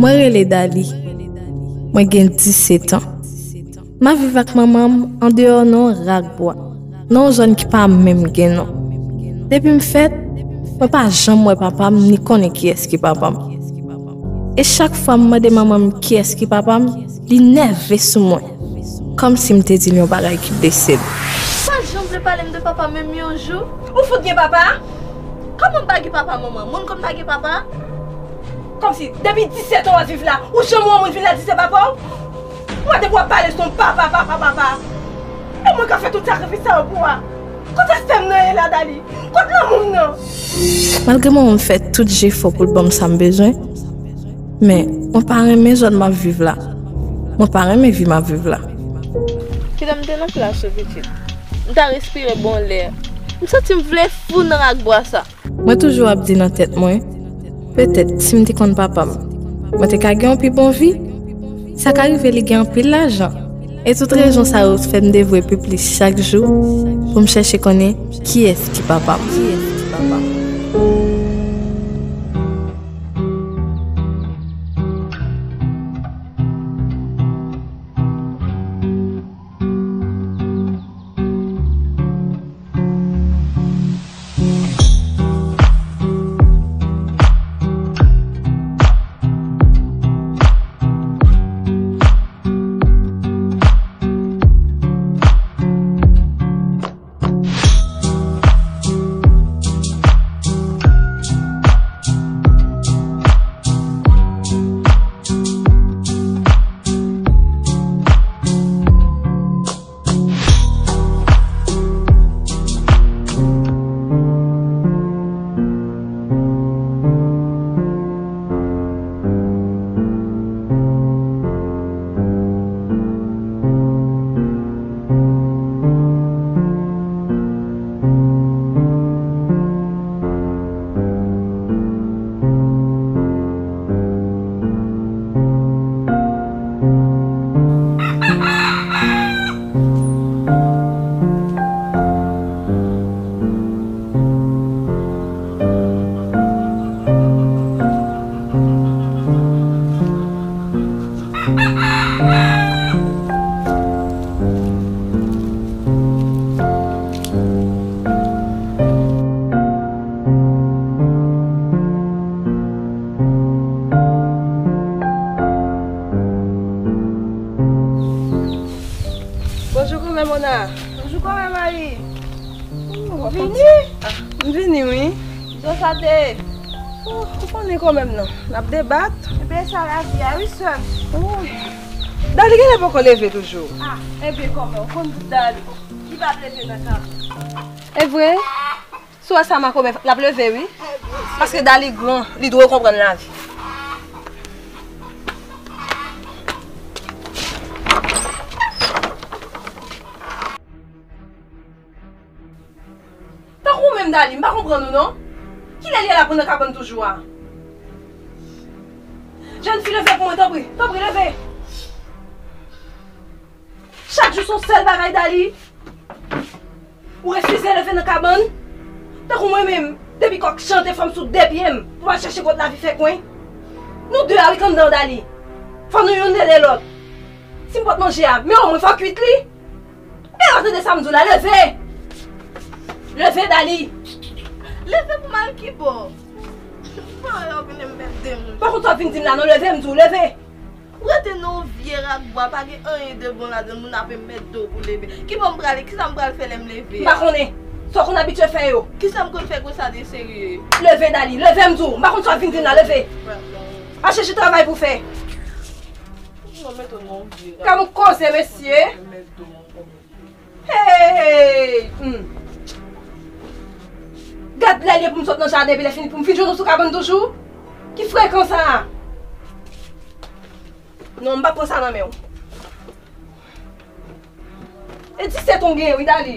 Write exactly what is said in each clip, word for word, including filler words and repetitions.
Mwen rele Dali. Mwen gen disèt an. M ap viv ak manman m andeyò nan yon rak bwa, nan yon zòn ki pa menm gen non. Depi m fèt, mwen pa janm wè papa m ni konnen kiyès ki papa m. E chak fwa m mande manman m kiyès ki papa m, li nève sou mwen, kòmsi m te di l yon bagay ki blese l. Ou pa janm vle pale m de papa m menm yon jou? Ou fout gen papa? Kòman m pa gen papa, manman? Moun konn pa gen papa? Kòmsi depi disèt an w ap viv la, ou janm wè yon moun vin la di se papa w? Ou wè depi w ap pale se yon papa, papa, papa. E mwen k ap fè tout sakrifis sa yo pou w a. Kot respè m nan ye la, Dali? Kot lanmou m nan? Malgre manman m fè tout jefò pou l ban m sa m bezwen, men mwen pa renmen zòn m ap viv la. Mwen pa renmen vi m ap viv la. Kilè m te nan plas ou, pitit, m ta respire bon lè. M santi m vle fou nan rak bwa sa. Mwen toujou ap di nan tèt mwen, petèt si m te konn papa m, mwen te ka gen yon pi bon vi. Sa ka rive li gen anpil lajan. E tout rezon sa yo fè m devwe pi plis chak jou pou m chèche konnen kiyès ki papa m. Kiyès ki papa m? Bonjou, kòmè Mona. Bonjou, kòmè Mari. Oh, w ap vini? Ah, m vini, wi. Jan sa te ye? Oh, ou konnen kòmè m nan. N ap debat. Ebyen, sa lavi a, wi, sè m. Oh. Dali genlè poko leve toujou. Ah, ebyen, kòmè, ou konn tout Dali. Li p ap leve nan kay. E vre? Si w wè sa makomè, l ap leve, wi. Paske Dali gran, li dwe konprann lavi. Tankou w menm, Dali, m pa konprann ou, non. Kilè li al aprann nan kabann toujou a? Jèn fi, leve pou mwen, tanpri, tanpri, leve. Chak jou se yon sèl bagay, Dali. Ou refize leve nan kabann. Tankou mwen menm, depi kòk chante, fò m sou de pye m pou m al chèche kot lavi fè kwen. Nou de a wi k anndan, Dali. Fò nou youn ede lòt. Si m pot manje a, men omwen fò w kuit li. E w tande sa m di w la, leve! Leve, Dali! Leve pou m al kibò? Mwen wè w vin m mèt de moun. Pa konn sa w vin di m la, non, leve, m di w, leve! Ou rete nan yon vye rak bwa, pa gen anyen de bon ladan l, moun ap mèt do pou leve. Kibò m prale? Kisa m pral fè lè m leve a? M pa konnen. Sa w konn abitye fè yo. Kisa m konn fè konsa de serye? Leve, Dali, leve, m di w. M pa konn sa w vin di m la, leve. Al chèche travay pou w fè. Non, mete w nan yon vye rak. Gad yon koze, mesye. Mèt do ankò, mesye. Hey! Hmm. Gad lè l ye pou m sot nan jaden, epi lè fini pou m fin jwenn ou sou kabann toujou? Ki frekan sa a? Non, m p ap pran sa nan men w. E disèt an w genyen, wi, Dali.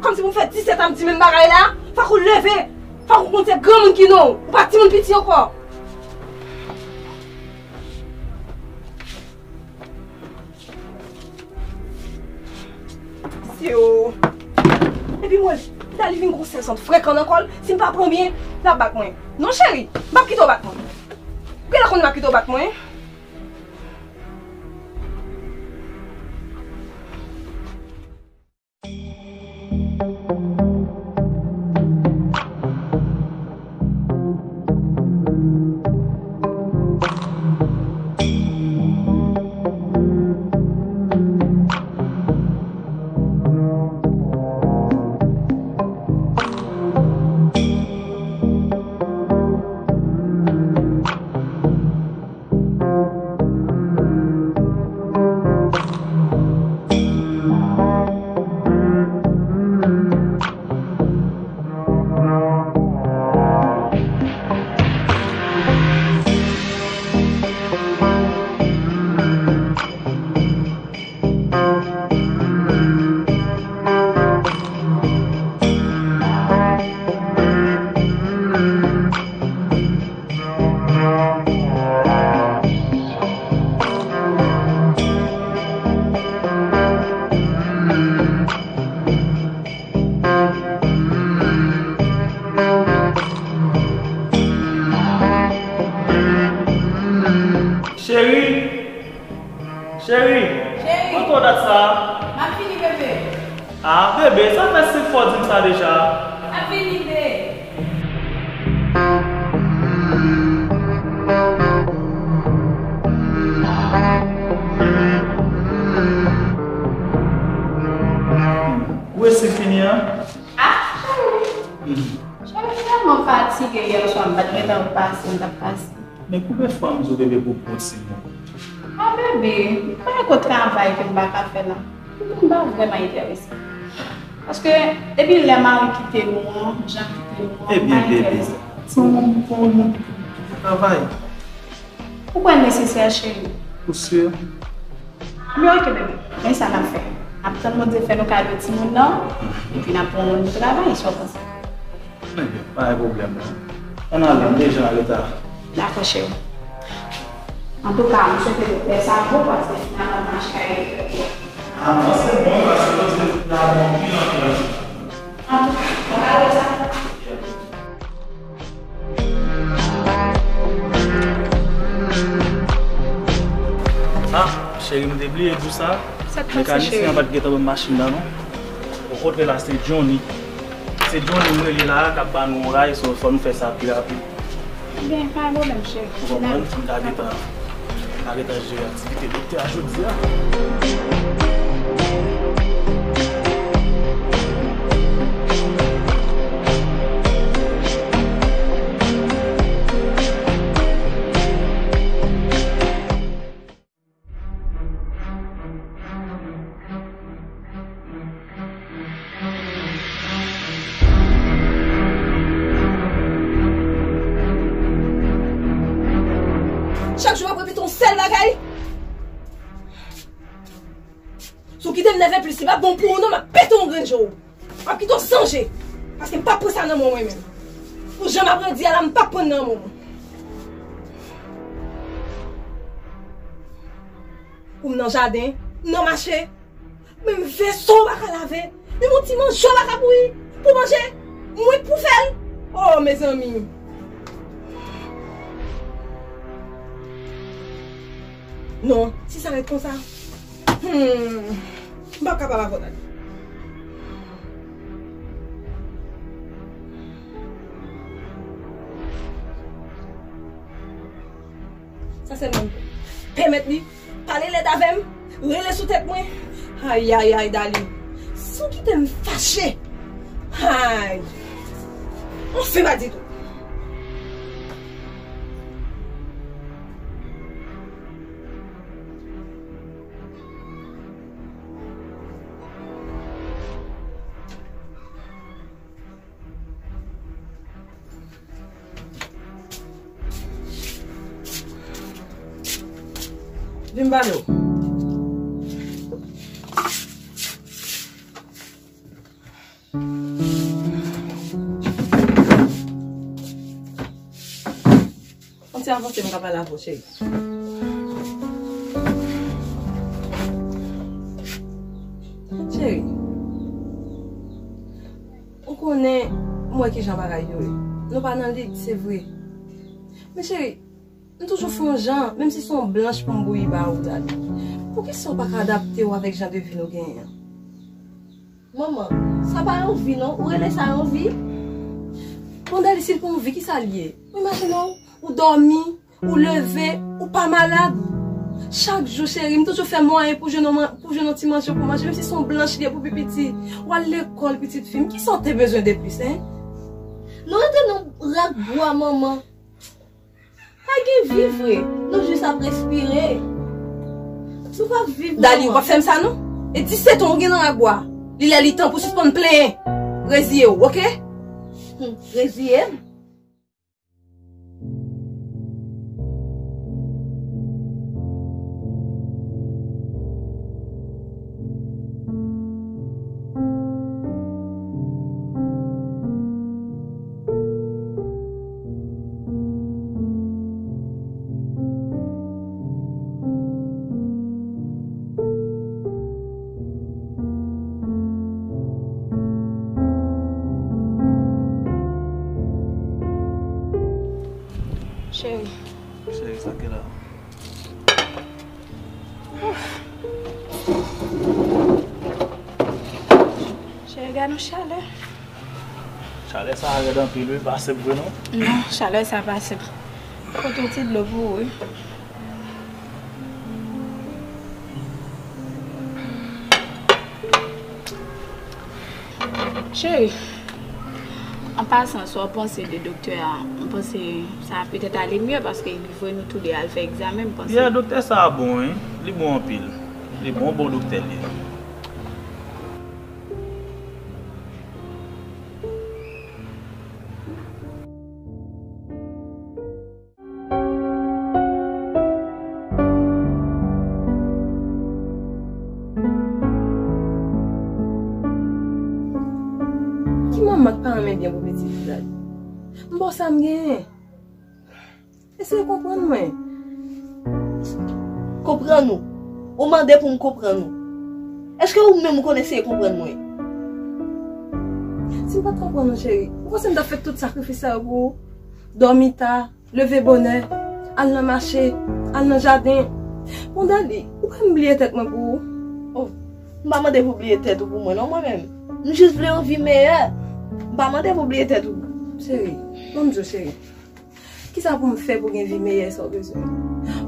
Kòmsi pou m fè disèt an m di menm bagay la, fòk ou leve. Fòk ou konn se granmoun ki non w. Ou pa timoun piti ankò. Syo. Epi mwen, Dali vin gon sèl sant frekan nan kò l. Si m pa pran byen, l ap bat mwen. Non, cheri, m p ap kite w bat mwen. Ou genlè konn m ap kite w bat mwen. Cheri, cheri, Cheri. Kote w dat sa? M ap vini, bebe. Ah, bebe, sa fè senk fwa w di m sa deja. M ap vini, bebe. Ou resi fini an? Ah, cheri. Cheri, m tèlman fatige yè swa, m pa t gentan pase, m t ap pase. Men konbyen fwa m di w bebe pou pran ti mo? Ah, bebe, m pa gen travay ke m pa ka fè la. M pa vrèman enterese. Paske, depi lè mari kite nou an, Jan kite nou an, m pa enterese. Ebyen, bebe, ti mo pou pran pou travay. Ou kwè l nesesè, cheri? Ou si? Ebyen, oke, bebe. Men sa n ap fè. N ap tann Bondye fè nou kado timoun nan, epi n ap pran yon travay, sa w panse? Ebyen, pa gen pwoblèm, non. Ann ale, m deja anreta. Dakò, cheri. Antouka, m swete doktè sa bon, paske finalman, m mache kay doktè. Ah, non, se bon, paske doktè la bon anpil, anpil, anpil. Antouka, ann ale sa. Ah, cheri, m te bliye di w sa. Sa k pase, cheri? Mekanisyen an pa t gentan ban m machin nan, non. Okontrè, la, se Johnny. Se Johnny m rele la a k ap ba nou yon ray, so fò nou fè sa pi rapid. Ebyen, pa gen pwoblèm, cheri. Ou konprann? M ta gentan, ta gentan jere aktivite doktè a jodi a. Chak jou m ap repete yon sèl bagay. Si w kite m nève plis, li pa bon pou ou non, m ap pete yon grenn je w. M ap kite w san je. Paske m p ap pran sa nan men w mwen menm. Pou jan m ap redi a la, m p ap pran nan men w. Ou m nan jaden, m nan mache. Menm veso w pa ka lave. Menm yon ti manje w pa ka bouyi pou manje. Mwen k pou fè l. Oh, mezanmi. Non, si sa ret konsa, hmm, m p ap kapab avè w, Dali. Sa sèlman m pèmèt li pale lèd avè m, rele sou tèt mwen. Ayayay, Dali, si w kite m fache, ay, anfen pa ditou. Vin ba nou. Yon ti avanse m ka pale avè w, cheri. Cheri, ou konnen m wè kijan bagay yo ye. Nou pa nan lig, se vre. Men cheri, M toujou fè yon jan, menm si se yon blanch pou m bouyi ba ou, Dali. Poukisa w pa ka adapte w avèk jan de vi nou genyen an? Manman, sa pa yon vi non, ou rele sa yon vi? Bon, Dali, si l pa yon vi, kisa l ye? Ou imajine w, ou dòmi, ou leve, ou pa malad. Chak jou, cheri, m toujou fè mwayen pou jwenn yon man-, pou jwenn yon ti manje pou manje, menm si se yon blanch li ye pou pi piti. W al lekòl, pitit fi m, kisa w te bezwen de plis, en? Nou rete nan rak bwa, manman. Pa gen vi vre. Nou jis ap respire. Nou p ap viv, Dali, ou manman. P ap fè m sa non. E disèt an ou gen nan rak bwa. Li lè li tan pou sispann plenyen. Reziye w, oke? Hmm, reziye m? Cheri. Cheri, sa ki la? Cheri, gad yon chalè. Chalè sa a rèd anpil, wi, pa sèp vre non. Non, chalè sa pa sèp. Pote yon ti dlo pou ou, wi. Cheri, an pasan, sa w panse de doktè a? M panse sa a petèt ale mye paske li voye nou toude al fè egzamen, m panse. Yeah, doktè sa a bon, wi. Li bon anpil. Li bon, bon doktè li ye. Ki manman k pa renmen byen pou pitit li la? M ba w sa m genyen. Eseye konprann mwen. Konprann ou? Ou mande pou m konprann ou. Èske ou menm ou konn eseye konprann mwen? Si m pa t konprann ou, cheri, ou panse m t ap fè tout sakrifis sa yo pou ou? Dòmi ta, leve bonè, al nan mache, al nan jaden. Bon, Dali, ou kwè m bliye tèt mwen pou ou? Oh, m pa mande pou bliye tèt ou pou mwen non, mwen menm. M jis vle yon vi meyè. M pa mande pou bliye tèt ou. Cheri, ban m di w, cheri. Kisa pou m fè pou gen vi meyè sa w bezwen?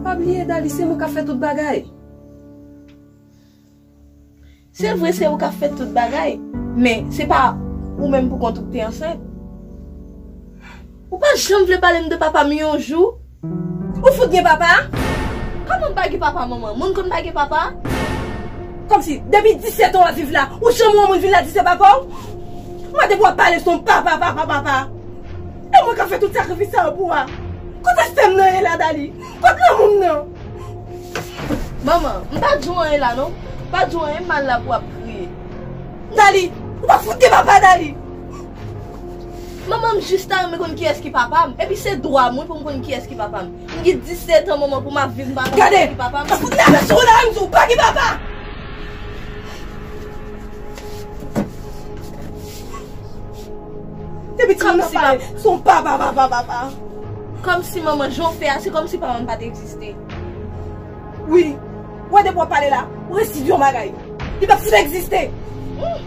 Pa bliye, Dali, se mwen k ap fè tout bagay. Se vre, se ou k ap fè tout bagay, men se pa ou menm poukont ou k te ansent. Ou pa janm vle pale m de papa m yon jou. Ou fout gen papa? Kòman m pa gen papa, manman? Moun konn pa gen papa? Kòmsi, depi disèt an w ap viv la, ou janm wè yon moun vin la di se papa w? Mwen depi w ap pale se yon papa, papa, papa. E mwen k ap fè tout sakrifis sa yo pou w a. Kote sè m nan ye la, Dali? Kote lanmou m nan? Manman, m pa di w anyen la non. M pa di w anyen, m al la pou w ap kriye. Dali, ou pa fout gen papa, Dali. Manman, m jis ta renmen konn kiyès ki papa m. Epi se dwa m wi pou m konn kiyès ki papa m. M gen disèt an, manman, pou m ap viv, m pa konn kiyès ki papa m. Gade, pa fout lave sou ou la, m di w pa gen papa. Depi ti moun nan pale, se yon papa, papa, papa. Kòmsi manman, jan w fè a, se kòmsi papa m pa t egziste. Wi. Ou wè depi w ap pale la, ou resi di yon bagay. Li p ap fout egziste. Hmm.